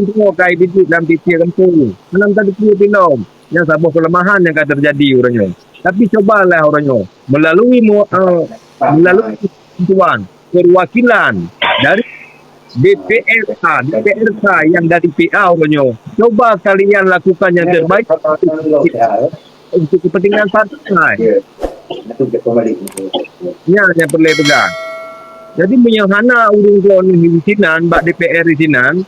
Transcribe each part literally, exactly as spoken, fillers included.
Droe ka iduek lam tieb-tieb gampông. Hana teupeue bilom. Nyan saboh keuleumahan nyang ka teujadi uroe nyoe. Tapi cubalah uroe nyoe, meulalu mu-, eh, meulalu bantuan perwakilan dari D P R A, D P R A nyang dari P A uroe nyoe, cuba kalian lakukan yang terbaik untuk kepentingan partai. Nyan nyang peureulée peugah. Jadi, meunyoe hana ureuëng droeneuh di sinan, bak D P R di sinan,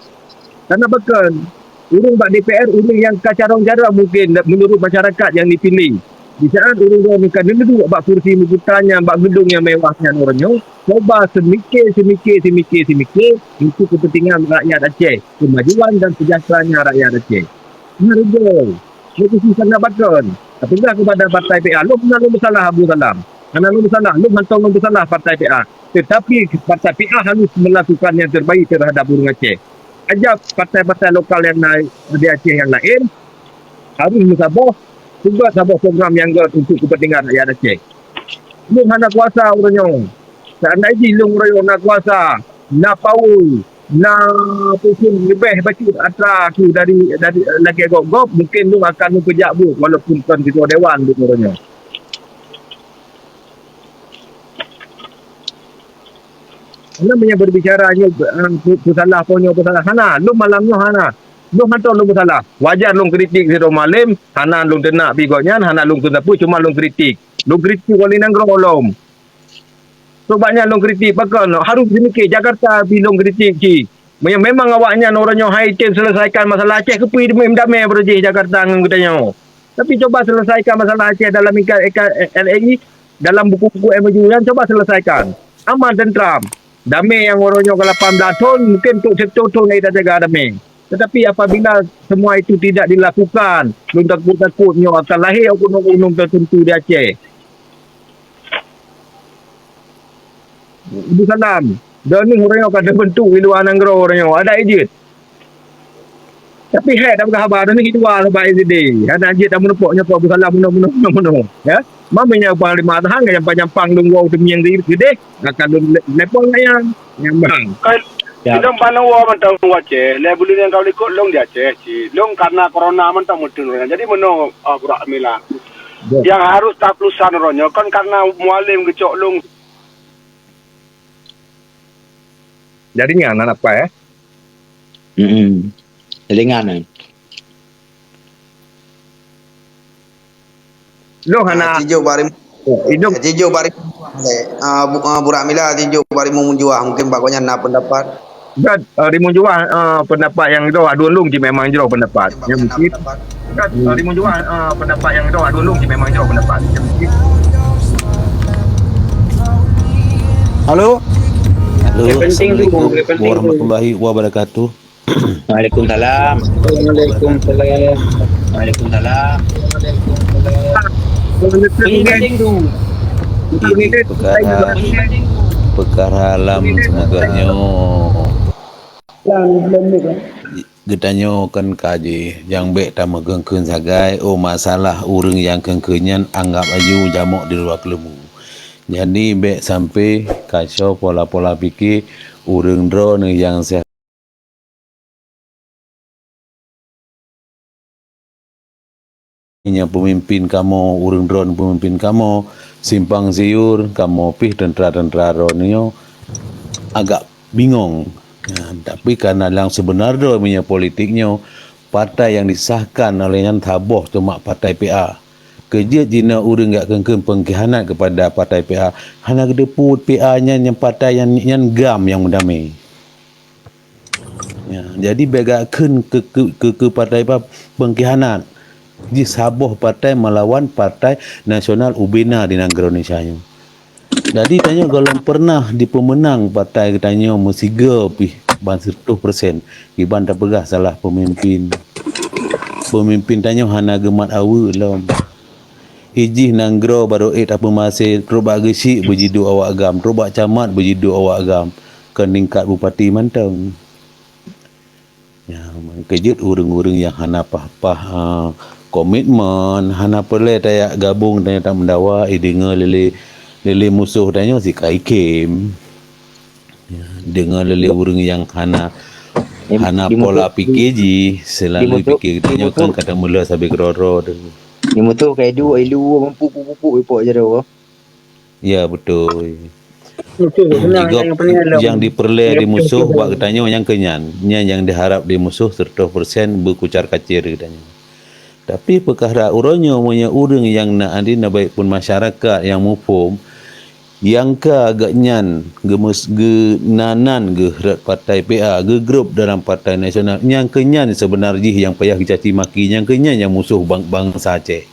kana pakon, ureuëng bak D P R, ureuëng nyang ka carông-carông mungken meunurot masyarakat nyang jipiléh. Di saat ureuëng droeneuh ka neuduek bak kursi meuguta nyan, bak geudong nyang mewah nyan uroe nyoe, cuba seumiké, seumiké, seumiké, seumiké untuk kepentingan rakyat Aceh, kemajuan dan seujahteuranya rakyat Aceh. Nyan ribot. Nyoe keuh susah na pakon. Tapeugah keupada partai P A, lôn hana lôn peusalah Abu Salam. Hana lôn peusalah, lôn hantom lôn peusalah partai P A. Tetapi partai P A harus melakukan yang terbaik terhadap ureuëng Aceh. Aja partai-partai lokal nyang na di Aceh nyang laén harus meusaboh, peugöt saboh program nyang göt untuk kepentingan rakyat Aceh. Lôn hana kuasa uroe nyoe. Seandai jih lôn uroe nyoe na kuasa, na power, na peusun leubeh bacut atra aku dari, dari lagée gob-gob, mungken lôn akan lôn peujak buet walaupun kon ketua dewan lôn uroe nyoe. Hana meunyoe berbicara nyoe, eh, pu-, peusalah po nyoe peusalah. Hana, lôn malam nyoe hana. Lôn hantom lôn peusalah. Wajar lôn kritik sidroe malem, hana lôn teunak pi gobnyan, hana lôn kheun sapeue, cuma lôn kritik. Lôn kritik wali nanggroe lom. Sebab nyan lôn kritik, pakon harôh jimikir Jakarta pi lôn kritik cit. Meunyoe memang awaknyan uroe nyoe hai tem selesaikan masalah Aceh, keupeue damé-damé baroe jih Jakarta ngon geutanyoe. Tapi cuba selesaikan masalah Aceh dalam ikat, ikat L A I, dalam buku-buku M O U nyan cuba selesaikan. Aman tentram. Damé nyang uroe nyoe ka lapan blaih thon, mungken untuk seratus thon lagi tajaga damé. Tetapi apabila semua itu tidak dilakukan, lôn takot-takot nyoe akan lahé oknum-oknum tertentu di Aceh. Abu Salam, droeneuh uroe nyoe ka teubeuntuk di luwa nanggroe uroe nyoe, adak jeuet. Tapi hék tapeugah haba, droeneuh di luwa sabab S D. Hana jeuet tameuneupok nyoe Abu Salam meunoe, meunoe, meunoe, meunoe. Ya. Meunyoe panglima tahan, nyampang-nyampang lôn woe teumieng di geudeh, akan lôn le-, lepon nyan. Nyan bang. Kan, ya. Sidong panoe mantong u Aceh, lé buleuen nyang ka likot lôn di Aceh cit. Lôn karena corona mantong meuteun uroe nyan. Jadi meunoe, ah, Burak Mila. Ya. Nyang harus taplusan uroe nyoe, kon karena Mualem geucok lôn. Jaringan hana pai, eh? Mm-mm. Jaringan, eh. Lôn hana. Ah, Cijo bari, oh, idong. Cijo bari, ah, Bu-, ah, Burak Mila, Cijo bari meunjuah. Mungkin bak gobnyan na pendapat. Dan, eh, di meunjuah, eh, pendapat nyang droe, aduen lôn cit memang jroh pendapat. Nyang mungkin. Kan, eh, di meunjuah, eh, pendapat nyang droe, aduen lôn cit memang jroh pendapat. Nyang mungkin. Halo? Halo, assalamualaikum warahmatullahi wabarakatuh. Waalaikumsalam. Waalaikumsalam. Waalaikumsalam. Ini perkara, perkara lam semoga nyoe. Geutanyoe kan ka jih, nyang bék tameukeun-keun sagai, oh, masalah ureuëng nyang keun-keun nyan anggab aju jamok di luwa keuleumu. Jadi bék sampai kaco pola-pola pike ureuëng droeneuh nyang se- Nyoe peumimpin kamoe, ureuëng droeneuh peumimpin kamoe, simpang siur, kamoe pih teuntra-teuntra droeneuh nyoe agak bingong. Nah, tapi karena lam seubeuna droe meunyoe politik nyoe, partai nyang disahkan oleh nyan saboh cuma partai P A. Keujeuet jinoe ureuëng jak keun-keun pengkhianat kepada partai P A, hana geuteupeue P A nyan, nyan partai nyan, nyan GAM nyang meudamé. Ya, jadi bék jak keun keu, keu, keu, keu partai pa-, pengkhianat. Jih saboh partai melawan partai nasional ubena di nanggroe Indonesia nyoe. Jadi tanyoe gohlom pernah dipeumeunang partai geutanyoe meusigoe pih ban sireutoh persen. Kiban tapeugah salah peumimpin. Peumimpin tanyoe hana geumat aweuek lom. Ijih nanggroe barô ék tapeumaséh, trok bak geuchik beujiduek awak GAM, trok bak camat beujiduek awak GAM, keu tingkat bupati mantong. Ya, meukeujeuet ureuëng-ureuëng nyang hana paih-paih, ah, komitmen, hana peureulée tajak gabong tanyoe tameudawa, eh, deungoe lé, lé, lé musoh tanyoe sikai khem. Ya, deungoe lé ureuëng nyang hana Hana pola pikir jih, selalu pikir geutanyoe kan kadang mula sabe keudroe-droe tu. Di musoh kai duek ilu mampu pupuk-pupuk ipok jaroe. Ya, beutôi. Betul, benar. Jigok nyang, nyang dipeureulee di musoh bak geutanyoe nyang keu nyan. Nyan nyang diharap di musoh seratus persen beukucar kacir geutanyoe. Tapi peukara uroe nyoe meunyoe ureuëng nyang na adina baik pun masyarakat nyang muphom, nyang ka geuhnyan geumus-, geunanan geuh rot partai P A, geugrop dalam partai nasional, nyang keu nyan seubeuna jih nyang payah geucaci maki, nyang keu nyan nyang musoh bang-, bansa Aceh.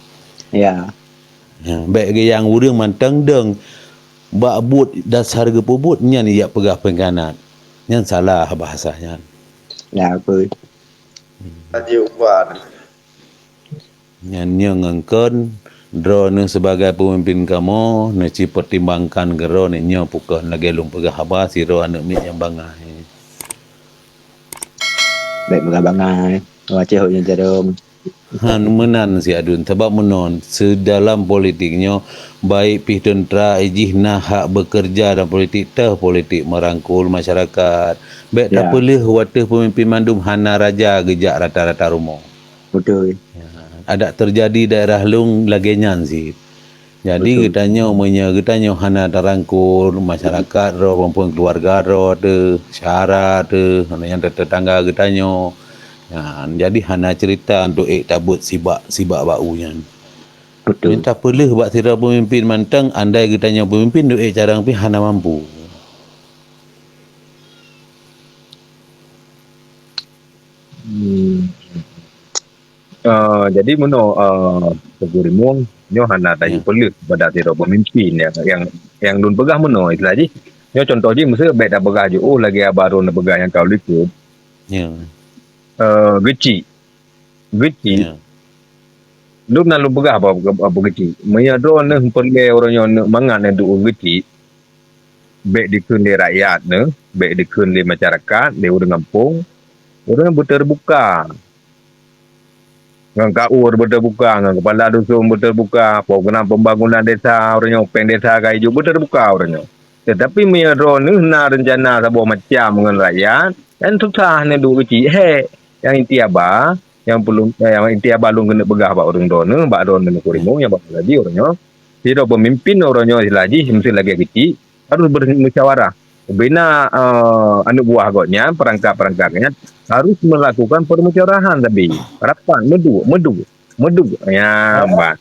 Ya. Ha, bék geuh nyang ureuëng mantong dong bak buet dasar geupeubuet nyan jak peugah peungkhianat. Nyan salah bahasa nyan. Ya, betul. Hmm. Haji Umar. Nyan nyoe ngon kon, droeneuh sibagai peumimpin kamoe, neuci peutimbangan keu droeneuh nyoe pukon lagée lôn peugah haba sidroe aneuëk miet nyang bangai. Bék peugah bangai. Waceh hok nyang jaroe. Han meunan si Adun, sabab meunan, seudalam politik nyoe, baik pih teuntra jih na hak beukeureuja dalam politik, teuh politik meurangkul masyarakat. Bék tapeuleueh wateueh peumimpin mandum hana raja geujak rata-rata rumoh. Betul. Ya, adak teujadi daerah lôn lagée nyan cit. Jadi geutanyoe meunyoe geutanyoe hana tarangkul masyarakat droe, maupun keuluwarga droe teuh, syara teuh, nyang tetangga geutanyoe, nyan jadi hana ceurita untuk ék tabuet sibak, sibak bak u nyan. Betul. Minta peuleueh bak sidroe peumimpin mantong, andai geutanyoe peumimpin untuk ék carông pih hana mampu. Hmm. Ah, jadi meunoe, ah, Teungku Rimueng, nyoe hana tajih peuleueh kepada sidroe peumimpin nyang, nyang, nyang lôn peugah meunoe istilah jih. Nyoe contoh jih, miseu bék tapeugah jiôh lagée haba droeneuh peugah nyang ka likot. Ya. Eh, geuchik. Geuchik. Ya. Lôn na lôn peugah apa, apa geuchik. Meunyoe droeneuh peureulée uroe nyoe mangat neuduek geuchik, bék dikheun lé rakyat neuh, bék dikheun lé masyarakat, lé ureuëng gampông, ureuëng beuteubuka. Ngon kaur beuteubuka, ngon keupala dusun beuteubuka, program pembangunan desa uroe nyoe, péng desa ka ijok beuteubuka uroe nyoe. Teutapi meunyoe droeneuh na reuncana saboh macam ngon rakyat, nyan susah neuduek geuchik. Hék, nyang inti haba, nyang peulom, nyang inti haba lôn keuneuk peugah bak ureuëng droeneuh, bak droeneuh Teungku Rimueng nyang bak lagée uroe nyoe. Sidroe peumimpin uroe nyoe istilah jih miseu lagée geuchik, harôh bermusyawarah. Bina, eh, aneuk buah gobnyan, perangkat-perangkat gobnyan harôh meulakukan permusyawarah sabe. Rapat, meuduek, meuduek, meuduek. Ya, bah.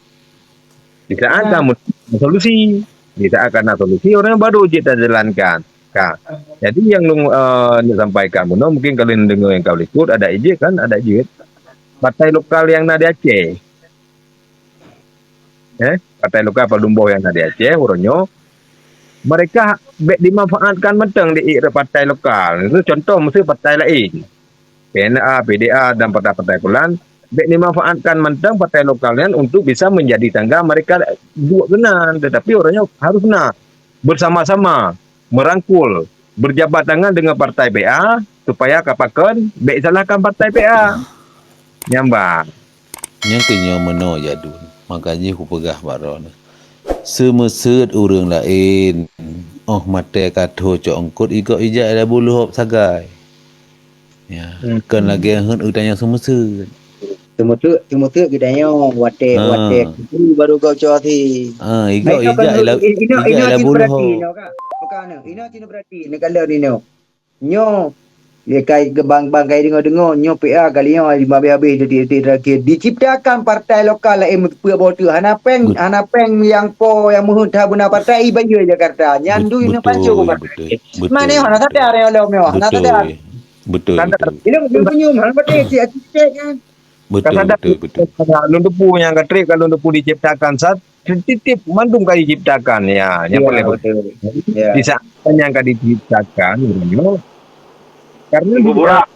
Di saat ka meuduek solusi, di saat ka na solusi, uroe nyoe baru jeuet tajalankan. Ka. Jadi nyang lôn, eh, neuk sampaikan bunoe, mungkin ka lôn deungoe nyang ka likot, adak jeuet kan, adak jeuet. Partai lokal nyang na di Aceh. Eh, partai lokal padum boh nyang na di Aceh uroe nyoe, mereka bék dimanfaatkan mantong di partai lokal. Itu contoh miseu partai laén. P N A, P D A dan partai-partai pulan bék dimanfaatkan mantong partai lokal nyan untuk bisa menjadi tangga mereka duek keunan. Tetapi uroe nyoe harôh na bersama-sama merangkul, berjabat tangan dengan partai P A supaya ka pakon bék salahkan partai P A. Nyan bah. Nyang keu nyoe meunoe Jadun, maka jih kupeugah bak droeneuh. Seumeuseuet ureuëng laén, óh maté ka tho cok eungkot, igoe ijak ila buluhop sagai. Ya, hmm, kon lagée heuet geutanyoe seumeuseuet. Seumeuseuet, seumeuseuet geutanyoe watée, ha, watée baru gau cok si. Ha, igoe ijak ila, inoe, inoe, ijak inoe ila cit buluhop. Perhati, inoe ka. Bukan inoe, inoe cit perhati, inoe kalau inoe. Nyoe, ya kai bang-bang kai deungoe-deungoe, nyoe P A kali nyoe lima belas habéh detik-detik terakhir. Diciptakan partai lokal laén meuteupeue boh teuh. Hana péng, hana péng nyang po nyang meuheuet that beuna partai i banjoi Jakarta. Nyan dui nyoe pancong partai. Betul, betul. Mana hana sadar nyoe lom nyoe, hana sadar. Betul. Ilong ilong senyum, hana pakai si arsitek kan. Betul, betul, betul. Lôn teupeu nyang ka trép ka lôn teupeu diciptakan sat, titip mandum ka diciptakan. Ya, nyang paling penting. Ya. Di saat nyang ka diciptakan, karena Teungku Burak.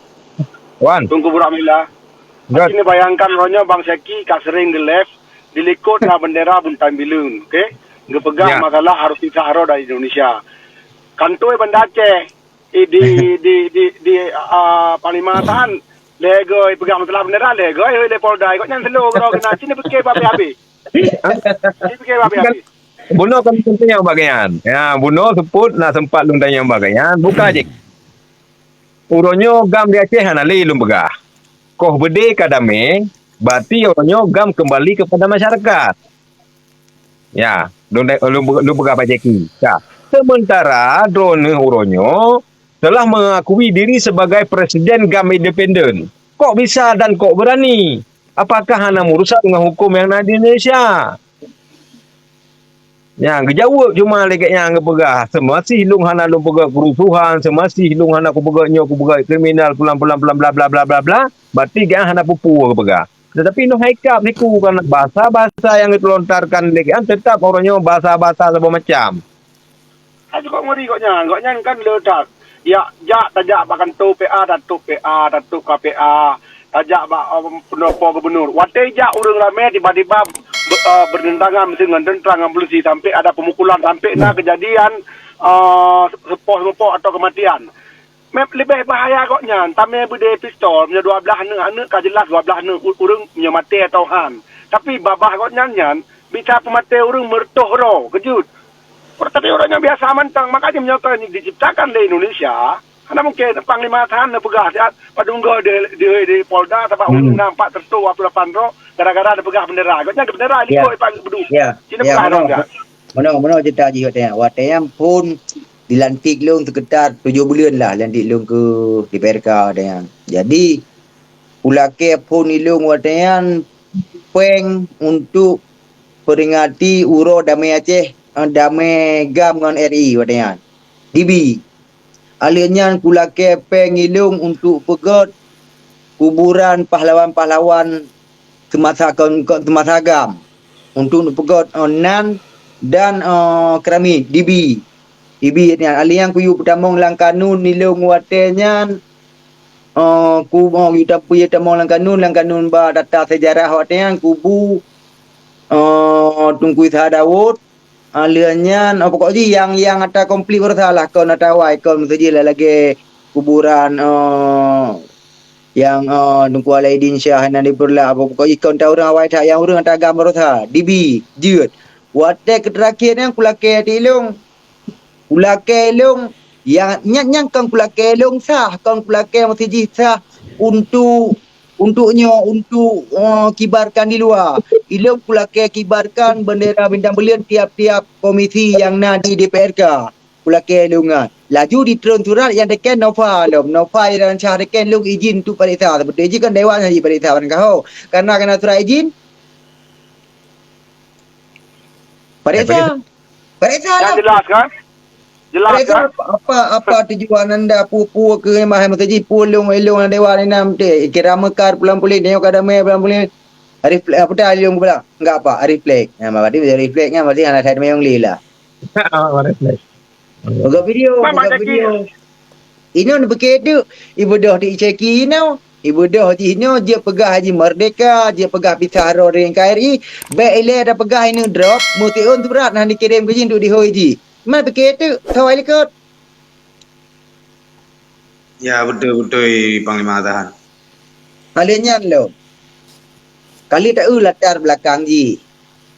Wan. Teungku Burak Mila. Got. Hati neubayangkan uroe nyoe Bang Syaki ka sering nge-live di likot na bendera buntang bileuen, oke? Geupeugah masalah harus pisah droe dari Indonesia. Kantoi Banda Aceh, eh, di, di, di, di, ah, Panglima Tahan, lhée goe peugah masalah bendera, lhée goe lé Polda, kok nyan slow droe keunan, cit neupike bak habéh-habéh. Neupike bak habéh-habéh. Bunoe kan tanyong bak nyan. Ya, bunoe seupôt na sempat lôn tanyong bak nyan, buka jih. uroe nyoe GAM di Aceh hana lé lôn peugah. Koh beudé ka damé, berarti uroe nyoe GAM keumbali keupada masyarakat. Ya, lôn, lôn, lôn peugah bak Jacky. Ka. Sementara droeneuh uroe nyoe telah mengakui diri sebagai presiden GAM independen. Kok bisa dan kok berani? Apakah hana urusan dengan hukum yang ada di Indonesia? Nyang geujaweueb cuma lagèe nyang geupeugah, "Seumasih lôn hana lôn peugah keurusuhan, seumasih lôn hana kupeugah nyoe, kupeugah kriminal, pulan, pulan, pulan, bla, bla, bla, bla, bla," berarti geuh hana peue-peue geupeugah. Tetapi nyoe hai kap siku, karena bahasa-bahasa nyang geuteulontarkan lé geuh teutap uroe nyoe bahasa-bahasa saboh macam. Hai cukôp ngeri gobnyan, gobnyan kan le that. Ya, jak tajak bak kantô P A, tatôp P A, tatôp K P A, tajak bak, um, pendopo gubernur. Watèe jak ureueng ramè tiba-tiba be-, uh, bertentangan meusti ngon teuntara ngon polisi sampai ada pemukulan, sampai na kejadian, uh, sepoh-sepoh atau kematian. Meb-, leubeh bahaya gobnyan, tamè beudé pistol, meunyoe dua blaih aneuk, aneuk ka jeulaih dua blaih aneuk u-, ureueng meunyoe maté atau han. Tapi babah gobnyan nyan bisa peumaté ureueng meureutoh droe, keujeuet. Tapi ureueng nyang biasa mantong, makanya meunyoe ka diciptakan lé Indonesia, hana mungkin Panglima Tahan neupeugah siat padum goe di, di, di Polda sabab ureueng na empat ratus dua puluh lapan droe gara-gara neupeugah bendera. Gobnyan keu bendera likot ipak beudôh. Ya. Cina ya, peugah meunoe, dong, ya. Meunoe, meunoe cerita jih watèe nyan. Watèe nyan phôn dilantik lôn sekitar tujoh buleuen lah lantik lôn keu D P R K watèe nyan. Jadi, kulakèe phôn ilôn watèe nyan péng untuk peringati uroe damé Aceh, eh, damé GAM ngon R I watèe nyan. Dibi. Alheuh nyan kulakèe péng ilôn untuk peugöt kuburan pahlawan-pahlawan semasa kon, kon semasa GAM untuk neupeugöt, eh, nan dan, eh, keramik dibi. Dibi nyan alheuh nyan kuyue peutamong lam kanun ilôn watèe nyan, eh, ku, eh, kuyue tam-, kuyue tamong lam kanun, lam kanun bak data sejarah watèe nyan kubu, eh, Teungku Isa Daud, alheuh nyan, oh, pokok jih nyang, nyang ata konflik baroesa lah, kon ata awai, kon meuseujid lah lagèe kuburan, eh, nyang, eh, Teungku Alaidin Syah nan di Peureulak, pokok jih kon ata ureueng awai that, nyang ureueng ata GAM baroesa, dibi, jeuet. Watèe keu teurakhir nyan kulakèe ateueh ilôn, kulakèe ilôn, nyang, nyan, nyan kon kulakèe ilôn sah, kon kulakèe meuseujid sah untuk Untuk nyoe, untuk, eh, kibarkan di luwa. Ilôn kulakèe kibarkan bendera bintang buleuen tiap-tiap komisi nyang na di D P R K. Kulakèe ilôn nyan. Laju ditreun surat nyang teken Nova lom. Nova nyang rancah teken lôn izin untuk pareksa. Sebeutôi jih kan dewan nyang jipareksa barangkaho. Karena kena surat izin, pareksa. Pareksa. Pareksa lah. Jelas kan? Jelas kan? Apa, apa, apa tujuan anda pue-pue keu mah meuseujid pue lôn ilôn lam dewan inam teh? Kira mekar pulang pulit, nyoe ka damé pulang pulit. Reflek, apa dah ilôn pula? Enggak apa, reflek. Nah, berarti reflek kan berarti hana that mayong lé lah. Ah, reflek. Buka video, buka video. Inoe neupiké teuk, ibeudôh di Cheki inoe, ibeudôh jih inoe jeuet peugah jih merdeka, jeuet peugah pisah droe dari N K R I, bèk ilèe tapeugah ineuk drop, meusiôn surat hana dikirém keu jih untuk dihôi jih. Man piké teuk, sawai likot. Ya, beutôi-beutôi Panglima Tahan. Ka lheueh nyan lom. Ka lheueh taeu latar belakang jih.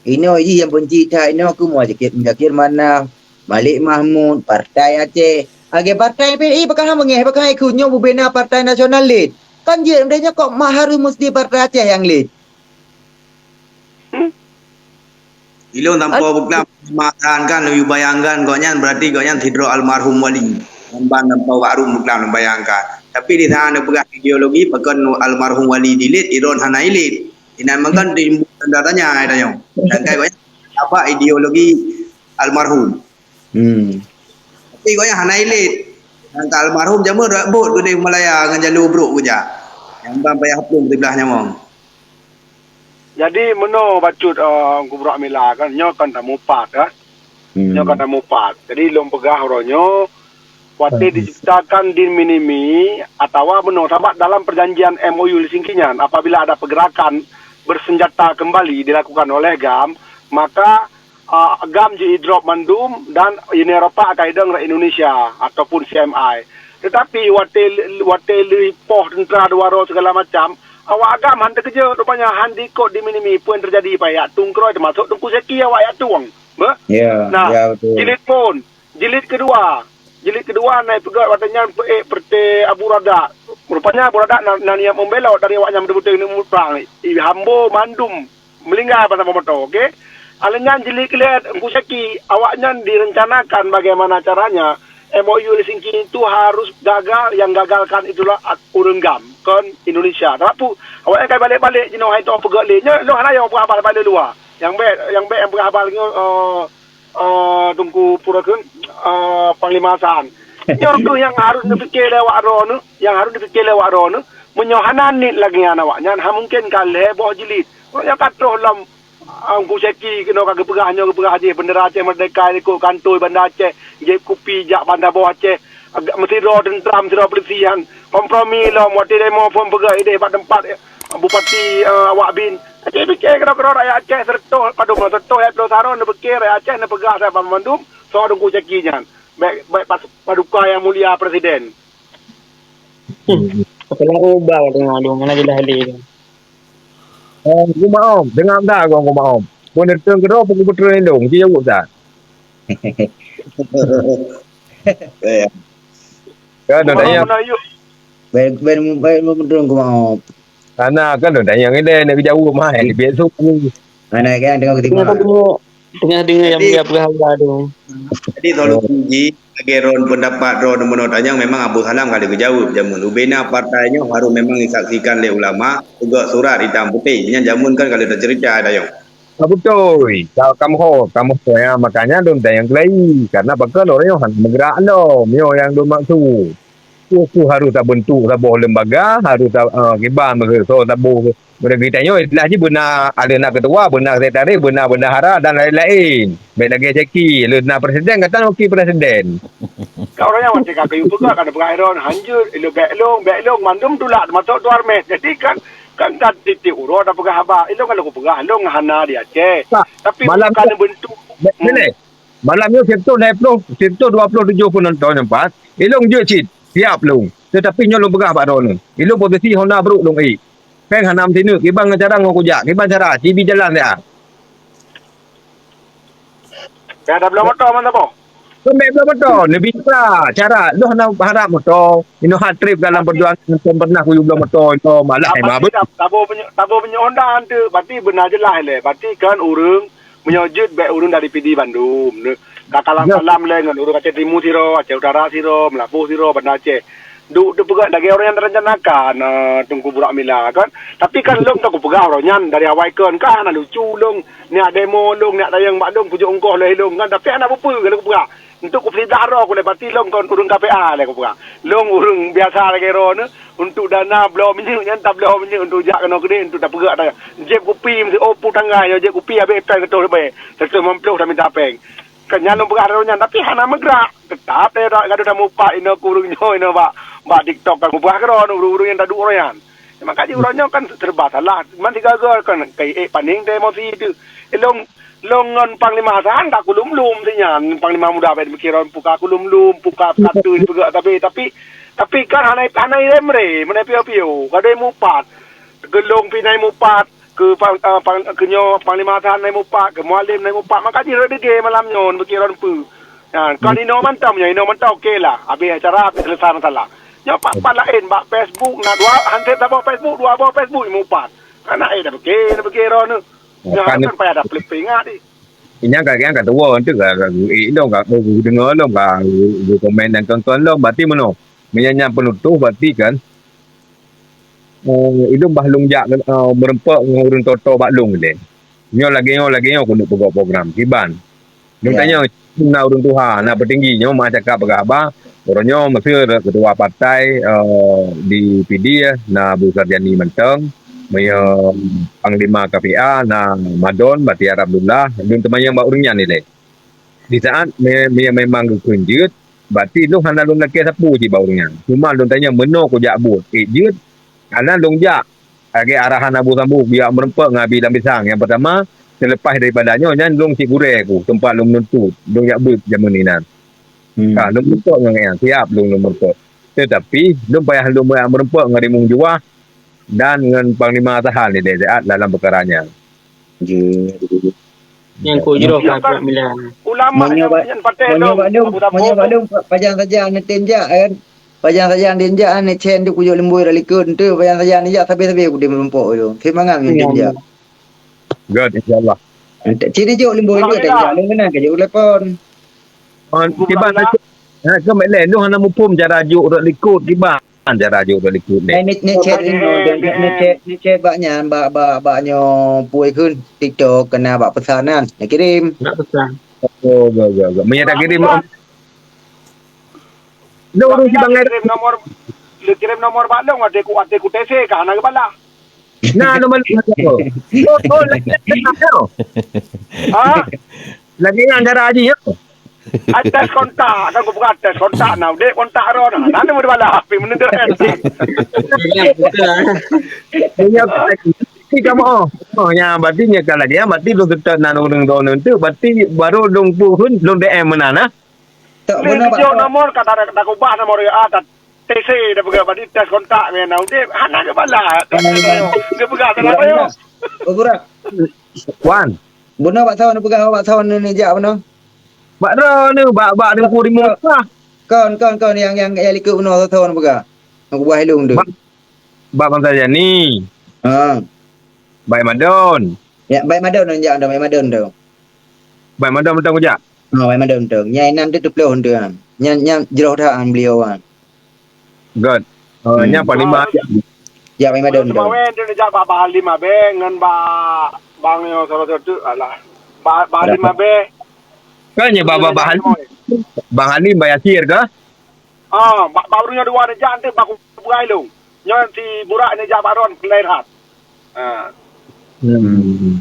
Inoe jih nyang beunci that inoe keu Muzakir, Muzakir Manaf, Malik Mahmud, Partai Aceh. Lagèe partai P N I pakon hana beungèh, pakon hana ikut nyoe bubena partai nasional lét. Kan jeuet, meudeh nyoe kok ma harus meusti partai Aceh nyang lét. Ilôn tanpa buklam matan kan, lôn bayangkan gobnyan berarti gobnyan sidroe almarhum wali. Ban tanpa buklam lôn bayangkan. Tapi di sana neupeugah ideologi, pakon almarhum wali dilét, ilôn hana ilét. Inan meukan timbul tanda tanya, hai tanyoe. Dan kai gobnyan apa ideologi almarhum? Hmm. Tapi gobnyan hana ilét. Dan ka almarhum jameun rak bot keudeh Malaya ngon jalur brok keujak. Nyang ban payah plueng siblah nyawöng. Jadi meunoe bacut, eh, Gubernur Amila kan, nyoe kan tamupat, kan? Hmm. Nyoe kan tamupat. Jadi lôn peugah uroe nyoe, watèe diciptakan de minimis atawa meunoe, sabab dalam perjanjian M O U Helsinki nyan, apabila ada pergerakan bersenjata kembali dilakukan oleh GAM, maka, ah, GAM ji-drop mandum dan Uni Eropa akan idong rak Indonesia ataupun C M I. Tetapi watèe, watèe lheueh poh tentara dua droe segala macam, awak GAM han teukeujot, rupanya han diikot de minimis peue nyang teujadi, payah jak tueng keudroe, teumasok Teungku Zaki awak jak tueng. Beh? Ya, nah, ya, betul. Jilid pun, jilid kedua, Jilid keudua na ipeugah watée nyan peuék peureuté Abu Radak. Rupanya Abu Radak na, na niat membelot dari awaknyan beutôi-beutôi neuk muprang. I hambo mandum meulinggai ban saboh moto, oke? Alheuh nyan jilid keulhèe Teungku Syaki, awaknyan direncanakan bagaimana caranya M O U Helsinki itu harus gagal, yang gagalkan itulah ureuëng gam, kon Indonesia. Tapi awaknyan ka balek-balek jinoe hai toh peugah lé. Nyoe lôn hana yo peugah haba bak luwa. Nyang bèk, nyang bèk nyang peugah haba nyoe, eh, eh, Teungku Pura kheun, eh, Panglima Hasan. Nyoe keuh nyang harus neupike lé awak droeneuh, nyang harus neupike lé awak droeneuh. Meunyoe hana niet lagèe nyan awaknyan, ha mungken ka lhèe boh jilid. Awaknyan ka troh lom, ah, Teungku Syaki keunoe ka geupeugah nyoe geupeugah jih, bendera Aceh Merdeka likot kantô Banda Aceh, jieb kupi jak Banda Boh Aceh, meusidroe teuntram, sidroe polisi nyan. Kompromi lom, watèe demo phon peugah idéh bak teumpat, eh, bupati, eh, awak bin. Jadi pike keudroe-keudroe rakyat Aceh seureutôh, padum, seureutôh ayat ploh saroe neupike rakyat Aceh neupeugah saban mandum soe Teungku Syaki nyan. Bèk, bèk pas, paduka yang mulia presiden. Hmm. Apa nak ubah dengan lu, mana jelas dia. Oh, Gung Maom, dengar dah Gung Maom. Pun datang ke roh, pun betul ni dong, dia jawab tak? Ya. Kan dah tanya. Baik, baik, baik, betul Gung Maom. Ana kan dah tanya ni deh, nak jawab mai, biasa ni. Mana kan tengok Tengah ketimah. Tengok, tengah dengar yang Jadi, dia peugah haba tu. Jadi solusi jih, lagèe droen pendapat droen meunoe tanyong memang Abu Salam ka lheueh geujaweueb jameun. Ubena partai nyoe harôh memang disaksikan lé ulama, peugöt surat itam putéh. Nyan jameun kan ka lheueh teuceurita tanyong. Ah, beutôi. Ka, kamoe ho, kamoe ho, ya, makanya lôn tanyong keulayi. Karena pakon ureueng nyoe hana meugerak lom, nyoe nyang lôn maksud. Peue-peue harôh tabentuk saboh lembaga, harôh ta-, eh, kiban meuheuso saboh. Meunyoe geutanyoe istilah jih beuna, ada na ketua, beuna sekretaris, beuna bendahara dan lain-lain. Bèk lagèe Syaki, lheueh na presiden, gata wakil presiden. Ka ureueng nyan watèe ka geuyue peugah, ka neupeugah droen, hanjeuet, ilôn bèk lôn, bèk lôn, mandum tulak, teumasok tuan rumah. Jadi kan, kan ka tiep-tiep uroe tapeugah haba, ilôn kan lôn kupeugah, lôn hana di Aceh. Tapi malam bukan nyoe, bentuk. Bèk, hmm. Bèk, malam nyoe sireutoh lhèe ploh, sireutoh dua ploh tujoh peunonton nyoe pat, ilôn jeuet cit, siap lôn. Tetapi nyoe lôn peugah bak droeneuh, ilôn posisi hana brôk lôn ék. Péng hana meusineuk, kiban cara ngon kujak, kiban cara, sibi jalan siat. Ka tabloe moto mantong boh. Keumbèk bloe moto, neubitra cara. Lôn hana harap moto. Inoe hat trip dalam perjuangan, pernah kuyue bloe moto, inoe malah. Tapi tabloe minyeuk, tabloe minyeuk Honda tu, berarti beuna jeulaih lé. Berarti kan ureueng Meunyoe jeuet bèk ureueng dari Pidie bandum, ne-, ka kalam-kalam lé ngon ureueng Aceh Timu sidroe, Aceh Utara sidroe, Meulaboh sidroe, Banda Aceh. Duek teupeugah lagèe ureueng nyang teurencanakan, eh, Teungku Burak Mila kan. Tapi kan lôn ka kupeugah uroe nyan dari awai kon, ka hana lucu lôn, niat demo lôn, niat tanyong bak lôn, kujok ongkoh lé lôn kan, tapi hana peue-peue lôn kupeugah. Untuk kupeusidah droe kulèe bati lôn kon ureueng K P A lé kupeugah. Lôn ureueng biasa lagèe droeneuh, untuk dana bloe minyeuk nyan tabloe minyeuk untuk jak keunoe keudéh untuk tapeugah ata. Jieb kupi meusieu, oh, pu tanggai nyoe jieb kupi habéh péng reutôh leubèh, reutôh limong ploh tamita péng. Kan nyan lôn peugah droe nyan, tapi hana meugerak. Teutap lé gadoh tamupat inoe keu ureueng nyoe inoe bak, bak TikTok kan kupeugah keudroe ureueng-ureueng nyang taduek uroe nyan. Maka jih uroe nyoe kan serba salah. Man sigaga kan kai ék panéng teuh emosi teuh. Ilôn, lôn ngon Panglima Hasan ka kulum-lum si nyan. Panglima muda bèk meukiron puka kulum-lum, puka katu peugah tapi, tapi, tapi kan hana, hana irem re, meunan piôh-piôh. Gadoi mupat. Keu lôn pih na imupat, keu pang-, eh, pang-, keu nyoe Panglima Hasan na imupat, keu Mualem na imupat. Maka jih rot degé malam nyoe meukiron peue. Nyan, kon inoe mantong, nyoe inoe mantong, oke lah. Habéh acara, habéh selesai masalah. Nyoe pat-pat laén, bak Facebook, na dua, hansét saboh Facebook, dua boh Facebook, imupat. Kan na, eh, dah beuke, dah beuke roh nyoe. Nyoe kan payah dah peuleueh peuingat, eh. Inyan ka, inyan ka tuwo, tu ka, ka, eh, lom ka, oh, deungo lom ka, eh, komen dan tonton lom, berarti meunoe. Meunyo nyan peunutôh, berarti kan, eh, ilôn bah lôn jak, eh, meureumpok ngon ureueng toto bak lôn ilèe. Nyoe lagèe nyoe, lagèe nyoe keuneuk peugot program. Kiban. Lôn tanyong, na ureueng tuha, na peutinggi nyoe mak cakap peugah haba, uroe nyoe meuseu ketua partai, eh, di Pidie, na Abu Sarjani mantong, meunyoe Panglima K P A, na Madon, Bahtiar Abdullah, lôn teumanyong bak ureueng nyan ilèe. Di saat me-, me-, memang geukheun jeuet, berarti lôn hana lôn lakèe sapeue cit bak ureueng nyan. Cuma lôn tanyong, meunoe kujak buet, ék jeuet, hana lôn jak. Lagèe arahan Abu Sambu, kujak meureumpok ngon Abi Lam Pisang. Nyang peurtama, seulepas daripada nyoe, nyan lôn cit gurèe ku, teumpat lôn meununtut. Lôn jak beuet jameun inan. Hmm. Ka, lôn meureumpok ngon nyan, siap lôn, lôn meureumpok. Teutapi, lôn payah lôn meureumpok ngon Rimueng Juwah dan ngon Panglima Tahan di Dayeuh Siat dalam peukara nyan. Jeuet. Nyang kujroh ka Milan. Ulama nyang patéh lôn, Abu Dabo. Meunyoe bak lôn, pajan saja neutem jak kan. Pajan saja neutem jak kan, neucen tu kujok leumboi dak likot tu, pajan saja neujak sabe-sabe kudeh meurumpok tu. Seumangat neutem jak. Good, insyaallah. Cit neujok leumboi tu, tem jak lôn keunan ka jok telepon. Kiban, ha, keumet lé, lôn hana muphom cara jok dak likot kiban. Cara jok dak likot lé. Eh, ni, ni chat ni, ni, ni chat, ni chat bak nyan, bak, bak, bak nyoe pue kheun TikTok kena bak pesan kan. Nak kirim. Nak pesan. Oh, go, go, go. Meunyo tak kirim, lo urus si bangai. Kirim nomor, le kirim nomor bak long, ada ku, ada ku T C kah, nak kepala. Nah, nomor lima tu. Oh, oh, lagi, lagi, lagi. Ha? Lagi nyan cara haji, ya? Atas kontak, kan ku buka atas kontak, nah, dek kontak ro, nah, nanti mau dibalas, tapi menentu. Iya, betul. Iya, betul. Ini kamu, oh, oh, ya, berarti nyekan lagi, ya, berarti tu tetap nan urang tu, berarti baru dong pun, dong D M mana, nah? Tak, benar, Pak. Nomor, kata, kata kubah nomor ya, ah, tak, T C dah peugah, berarti tes kontak, ya, nah, udah, hana ke balas. Hana ke balas. Dia peugah, tak apa, ya. Oh, Burak. Wan. Benar, Pak Sawan, peugah, Pak Sawan ni, ni, jak, benar. Bak droeneuh, bak, bak Teungku Rimueng Sah. Kon, kon, kon, nyang, nyang, nyang likot bunoe soe-soe neupeugah. Nyang kubuah ilong tu. Bak, bak Bang Sarjani. Ha. Bak Madon. Ya, bak Madon, jak, bak Madon tu. Bak Madon beutôi kujak? Ha, bak Madon tu. Nyang inan tu teuploh tu, ha. Nyang, nyang jroh that, ha, beliau, ha. Good. Oh, hmm. Nyang paling mahal. Ya, memang ada. Cuma wen tu jak bak Bang Halim Abeng ngon bak Bang nyoe salah satu, alah. Bak, Bang Halim Abeng. Kan ya, bak, bak, Bang Halim. Bang Halim, Bang Yasir ke? Ah, bak, bak ureueng nyoe dua ni jak tu bak kubu ilong. Nyoe si Burak ni jak bak ron, lain hat. Ha. Hmm.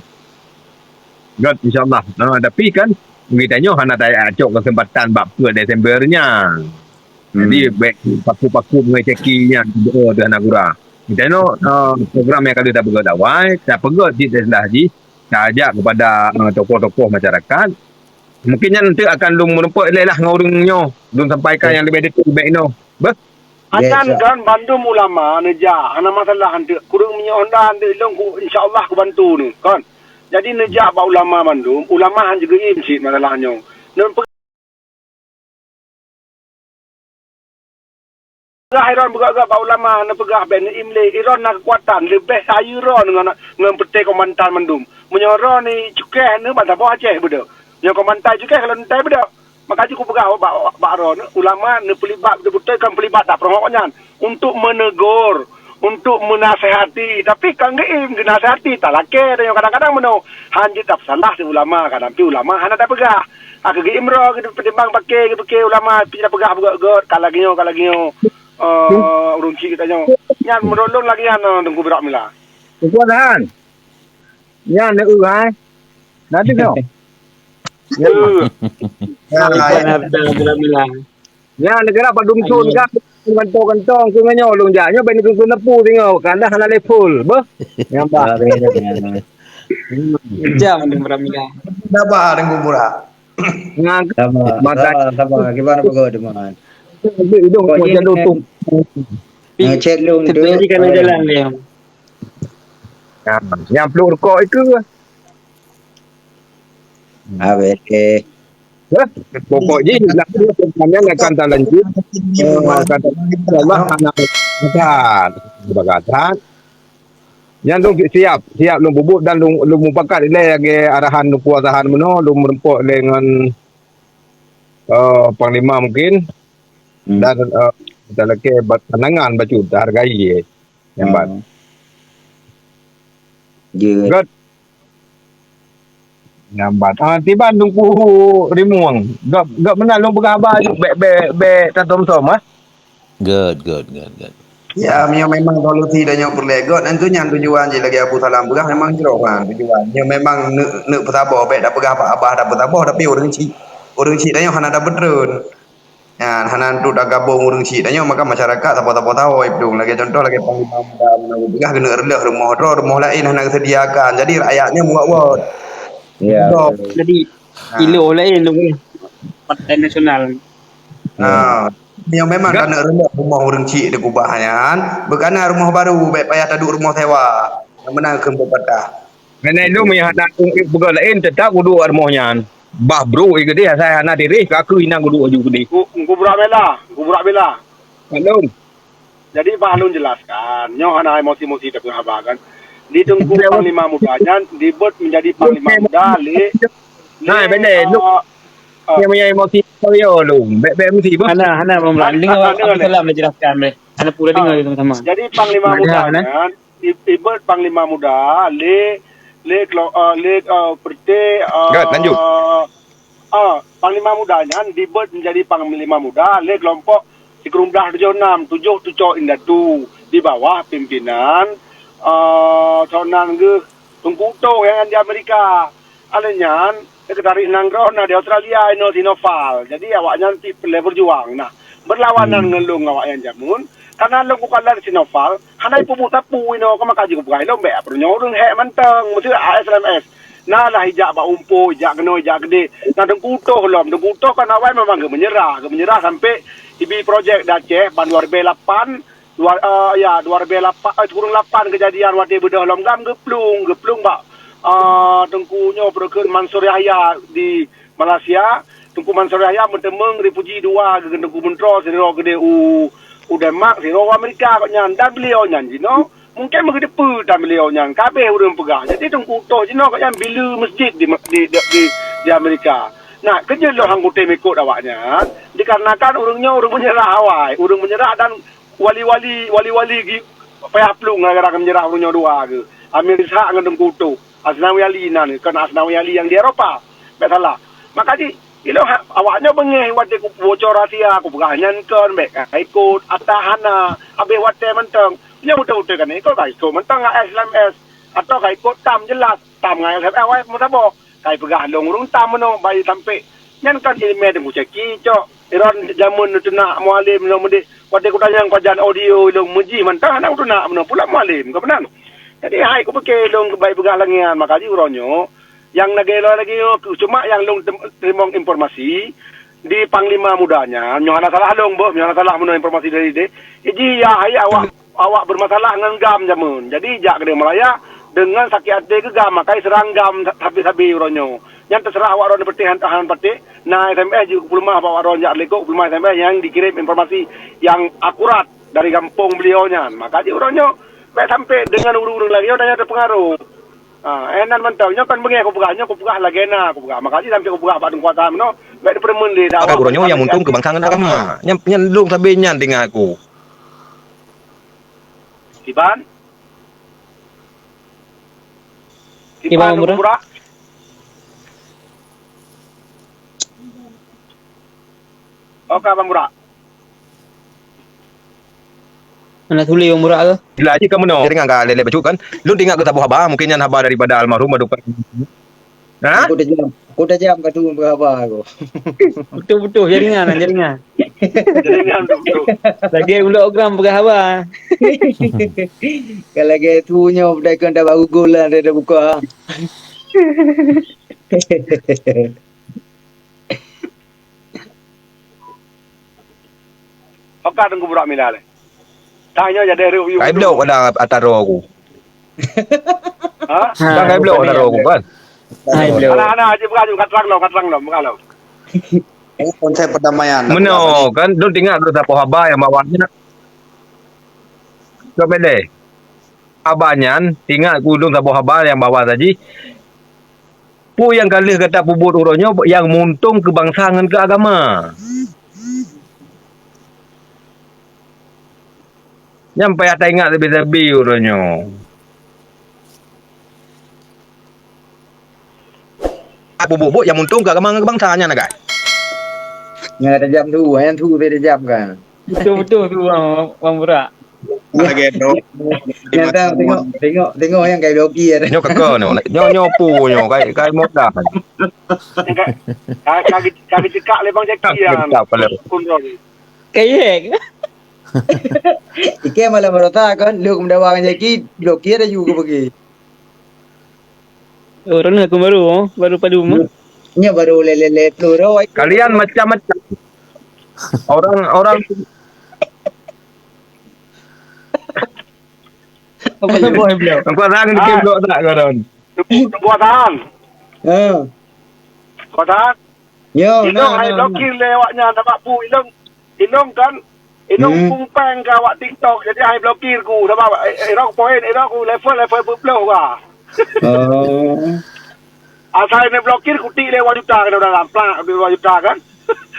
Good, insyaallah. Ha, tapi kan, geutanyoe hana tacok kesempatan bak peuet Desember nyan. Jadi, hmm, bèk paku-paku ngon caki nyan, doa tu hana gura. Geutanyoe, eh, program nyang ka lheueh tapeugöt awai, tapeugöt cit teulah jih, taajak kepada, eh, tokoh-tokoh masyarakat. Mungkin nyan nanti akan lôn meurumpok ilèe lah ngon ureueng nyoe, lôn sampaikan nyang leubeh detail bèk inoe. Beuh? Akan kan bandum ulama neujak, hana masalah anteuk. Kureueng minyeuk honda anteuk lôn ku, insya Allah kubantu ni, kan. Jadi neujak bak ulama bandum, ulama han jigeuim cit masalah nyoe. Neupeugah iron beugöt-göt bak ulama, neupeugah bèk neuim lé, iron na keukuatan, leubeh sayeuron ngon, ngon peuté komandan mandum. Meunyoe ron ni cukéh, neuban saboh Aceh beudôh. Nyoe komandan cukéh, kalau ntai beudôh. Maka jih kupeugah bak, bak, bak droeneuh, ulama neupeulibat beutôi-beutôi, kon peulibat dak peurumoh nyan, untuk menegur, untuk menasehati, tapi kon geuim geunasehati, talakèe tanyoe kadang-kadang meunoe, han jeuet tapeusalah si ulama, kadang pih ulama hana tapeugah. Ah, keu geuim droe, geupeutimang paké, geupeuké ulama pih tapeugah beugöt-göt, ka lagèe nyoe, ka lagèe nyoe, eh, ureueng chik geutanyoe. Nyan meunurot lôn lagèe nyan, eh, Teungku Birak Mila. Teungku Azhan. Nyan neueu hai. Nanti tengok. Nyan. Nyan, nyan, nyan, nyan. Nyan, negara padum sun kan, kantong-kantong, sungai nyoe, lôn jak. Nyoe, bèk neukheun-kheun neupeu singoh, kandah hana lé full. Beuh? Nyan, bah. Jam, Teungku Birak Mila. Sabar, Teungku Birak. Nyan, sabar, makan. Sabar, sabar. Gimana peugah, teman? Hidung kok jalur tu. Ngecek lôn tu. Tapi kan jalan dia. Nah, nyang pluek rukok itu. Habis, eh. Hah? Pokok jih, lah, pertanyaan akan tak lanjut. Eh, kata Allah, anak besar. Bagatan. Nyan lôn siap, siap lôn peubuet dan lôn, lôn mupakat ilèe lagèe arahan lôn kuasahan meunoe, lôn meurumpok ilèe ngon, eh, panglima mungkin. Hmm. Dan, eh, talakèe pandangan bacut, tahargai, eh. Nyan ban. Hmm. Jeuet. Göt. Nyan ban. Ah, tiban Teungku Rimueng. Göt, göt meunan lôn peugah haba jih, bèk, bèk, bèk tasom-som, ah. Göt, göt, göt, göt. Ya, meunyoe memang solusi tanyoe peureulèe göt, nyan tu nyan tujuan jih lagèe Abu Salam peugah memang jroh kan tujuan. Meunyoe memang neuk, neuk peusaboh, bèk tapeugah bak abah, tapeusaboh, tapi ureueng chik, ureueng chik tanyoe hana tapeutreun. Nyan, hana untuk tagabong ureueng chik tanyoe, maka masyarakat sapo-sapo sawoe ipdong. Lagèe contoh, lagèe Panglima Muda meunan geupeugah, keuneuk reuloh rumoh droe, rumoh laén hana geuseudiakan. Jadi, rakyat nyoe muwat-wat. Ya, betul. Jadi, kilo laén tu, Partai Nasional. Ha. Nyoe memang ka neuk reuloh rumoh ureueng chik dikeubah nyan, beukanan rumoh baru, bèk payah taduek rumoh sewa. Nyang meunan kheun pepatah. Nenek lôn meuhana peugah laén, teutap kuduek rumoh nyan. Bah brok i keudeh, asai hana direh, ka keu inan kuduek aju keudeh. Ku, ku burak bela, ku burak bela. Lôn. Jadi, bah lôn jelaskan, nyoe hana emosi-emosi tapi haba kan. Di Teungku Panglima Muda nyan dibeuet menjadi Panglima Muda lé, lé, eh, Nyang meunyoe emosi kau yo lôn. Bèk-bèk emosi bah. Hana, hana, Bang Muda. Deungoe Abdul Salam dah jelaskan deh. Hana pula deungoe sama-sama. Jadi Panglima Muda nyan, i-, ibeuet Panglima Muda lé, lé kelo-, eh, lé, eh, Perté, eh, Gat, lanjut. Ah, Panglima Muda nyan dibeuet menjadi Panglima Muda lé kelompok sikureueng blah tujoh nam, tujoh tucok indatu di bawah pimpinan, eh, sonan geuh Teungku Utoh nyang di Amerika. Alèh nyan, Sekretaris Nanggroe na di Australia, inoe Sinoval. Jadi, awaknyan pih peureulèe beujuang. Nah, beurlawanan ngon lôn awaknyan jameun, karena lôn kukalon Sinoval, hana ipeubeuet sapeue inoe, ka maka jih kupeugah lôn bèk, peurunoe ureueng hék mantong, meusti A S L M S. Na lah ijak bak Umpo, ijak keunoe, ijak keudeh. Na Teungku Utoh lom, Teungku Utoh kan awai memang geumeunyeurah, geumeunyeurah sampoe ibi projek di Aceh, ban dua ribèe lapan, Dua, eh, ya, dua ribèe lapan, eh, sikureueng lapan keujadian watèe beudôh lom GAM geuplueng, geuplueng bak, eh, Teungku nyoe peue kheun Mansur Yahya di Malaysia. Teungku Mansur Yahya meuteumeung refuji dua, geuh Teungku Meuntroe sidroe keudeh u, u Denmark, sidroe u Amerika gobnyan. Dan beliau nyan jinoe mungken meugeudeupeue tan beliau nyan, ka abéh ureueng peugah. Jadi Teungku Utoh jinoe gobnyan bileue meuseujid di, di, di, di, di Amerika. Nah, keujeuet lôn han kutem ikot awaknyan, dikarenakan ureueng nyoe ureueng meunyeurah awai, ureueng meunyeurah dan Wali-wali, wali-wali gi payah plueng gara-gara meunyeurah ureueng nyoe dua geuh. Amir Ishak ngon Teungku Utoh. Asnawi Ali nan, kon Asnawi Ali nyang di Eropa. Bèk salah. Maka jih, ilôn ha-, awak nyoe beungèh watèe kubocor rahsia, kupeugah nyan kon, bèk ka ikot, ata hana, abéh watèe mantong. Nyoe beutôi-beutôi kan ikot, ka ikot mantong ngon S L M S. Atau ka ikot tam jelas, tam ngon S L M S awai meusaboh. Kai peugah lôn ureueng tam meunoe bayi sampé. Nyan kan ileumèe Teungku Syeki cok. Iron jameun neuteunak Mualem lom meudeh. Watèe kutanyong pajan audio lôn meujih mantong hana kuteunak meunoe pula Mualem, ka meunan. Jadi hai kupike lôn keubai peugah lagèe nyan, maka jih uroe nyoe nyang lagèe lôn lagèe nyoe, cuma nyang lôn tem-, teurimong informasi di Panglima Muda nyan, nyoe hana salah lôn boh, nyoe hana salah meunoe informasi dari deh. Iji ya hai awak awak bermasalah ngon GAM jameun. Jadi, jak keudeh meuraya deungon sakét até keu GAM, makai seurang GAM sabe-sabe uroe nyoe. Nyan teuseurah awak droe patéh han, han patéh. Na S M S jih kupeuleumah bak awak droe jak lé kok, kupeuleumah S M S nyang dikirém informasi nyang akurat dari gampông beliau nyan. Maka jih uroe nyoe bèk sampé deungon ureueng-ureueng lagèe nyoe dan nyang teupeungaroh. Ha, eh, nan mantong. Nyoe kan beungèh kupeugah, nyoe kupeugah lagèe na kupeugah. Maka jih sampé kupeugah bak teungku ata meunoe, bèk teupeureumeun lé dak. Maka awak uroe nyoe nyang muntông keu bansa ngon agama. Nyan, nyan lôn sabe nyan teuingat ku. Kiban? Kiban, Bang Burak? Oke, Bang Burak. Hana tuli Bang Burak tu. Bila aja kamu no. Jadi ngan ka lelek bacut kan. Lôn teuingat keu saboh haba, mungkin nyan haba daripada almarhum Adukan. Ha? Aku tajam, aku tajam ka turun beuhaba aku. Beutôi-beutôi, jaringan, jaringan. Jaringan beutôi-beutôi. Lagèe ulok gram peugah haba. Kalau lagèe tu nyoe, dah kena dah baru gol lah, dah, dah buka. Oka Teungku Burak Mila lé. Tanyoe jadi review. Kai blok pada ataro aku. Ha? Kan kai blok ataro aku kan. Hai blok. Anak-anak aja bukan juga terang dong, terang dong, bukan dong. Ini konsep perdamaian. Meno kan, dong tinggal dulu sapo haba yang bawahnya. Kau beda. Haba nyan, tinggal ku dong sapo haba yang bawah tadi. Peue nyang ka lheueh gata peubuet uroe nyoe nyang muntông keu bansa ngon keu agama? Nyan payah taingat leubeh-leubeh uroe nyoe. Peubuet-buet nyang muntông keu agama ngon keu bansa nyan agak. Nyang tajam tu, nyang tu tajam kan. Beutôi-beutôi tu, Bang, Bang Burak. Lagèe tu. Nyata tengok, tengok, tengok nyang kai blokir. Nyoe keukeue nyoe. Nyoe, nyoe pu nyoe, kai, kai modal. Ka, ka, ka, ka geucekak lé Bang Jaki nyan. Kayek. Ike malam rota kan, lu keumeudawa ngon Jaki, blokir aju ke bagi. Oh, droeneuh keuh baru, oh, baru padum, oh. Nyoe baru lé-lé-lé ploh roh. Kalian macam-macam. Orang, orang. Apa tu, boy, beliau? Engkau orang dikit blok tak kau, Ron? Teungku, Teungku Hasan. Ha. Teungku Hasan. Yo, inong hai blokir lé awaknyan, sabab peue inong, inong kan, inong peumpeng ka awak TikTok, jadi hai blokir ku, sabab, eh, eh, inong poin, inong ku level, level peuet ploh ka. Oh. Asai neublokir, kutik lé dua juta keunoe dalam, plak, dua juta kan.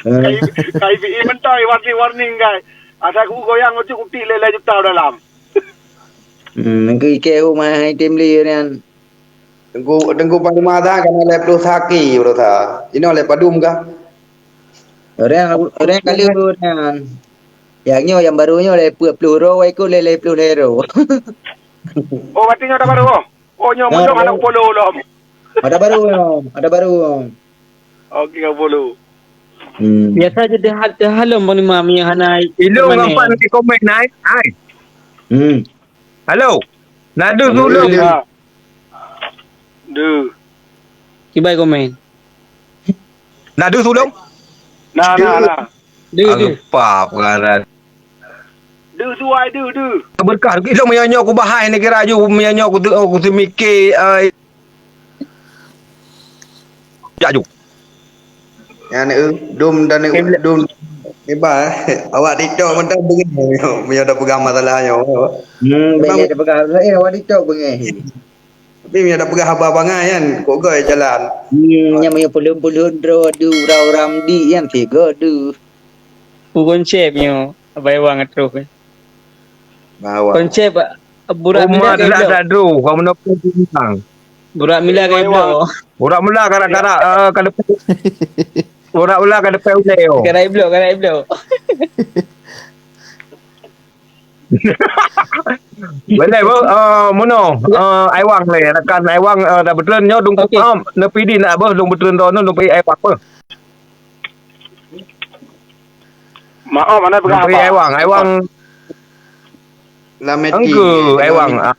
Eh. Kai, kai bi mentoi warning-warning kai. Asai ku goyang ucut, kutik lé lhèe juta dalam. Hmm, nangkeu ikeu hu mai hai tem lé nyan. Teungku, Teungku Panglima Hasan ka na lhèe ploh saki, bro sa. Inoe lhèe padum kah? Orang, orang kali orang. Yang nyoe, yang baru nyoe lhèe peuet ploh ro, wai ku lhèe, lhèe ploh lhèe ro. Oh, berarti nyoe dah baru, oh? Oh, nyoe mantong hana polo lom. Ada baru, ada baru. Oke, nggak polo. Hmm. Biasa je dah, dah halom Bang Imam yang hana. Ilong nampak di komen naik. Hai. Hmm. Halo. Nadu sulung. Ha. Duh. Kibai komen. Nadu sulung. Nah, nah, nah. Duh, duh. Apa pengaran? Deuh suai, deuh, deuh. Berkah ilong meunyoe nyoe kubahai neugara ju, meunyoe nyoe ku, ku seumiké, eh, jak ju. Nyan, eh, dum dan, eh, dum. Hebat, eh. Awak TikTok mantap beungéh meunyoe, meunyoe tapeugah masalah nyoe. Hmm, memang beungéh tapeugah, eh, awak TikTok beungéh. Tapi meunyoe tapeugah haba bangai nyan, kok goi jalan. Hmm, nyan meunyoe pulun-pulun droe deuh, uram-uram di nyan sigoe deuh. Peue konsep nyoe, Abai Wang troh, eh. Bawa. Konsep, ah, burak mila ka ibloe. Sadro, kamu nak pun bintang. Burak mila ka ibloe. Burak mila karak-karak, eh, ka depan. Burak mila ka depan ulai, oh. Karak ibloe, karak ibloe. Boleh, bu, eh, muno, eh, Aiwang le, rakan Aiwang, eh, dah betul nyoh, dung, okey. Neupidi nak, bu, dung betul tu, dung pi Aiwang, bu. Maaf, mana pegang apa? Aiwang, Aiwang. Lameti. Engke, Aiwang. Ah.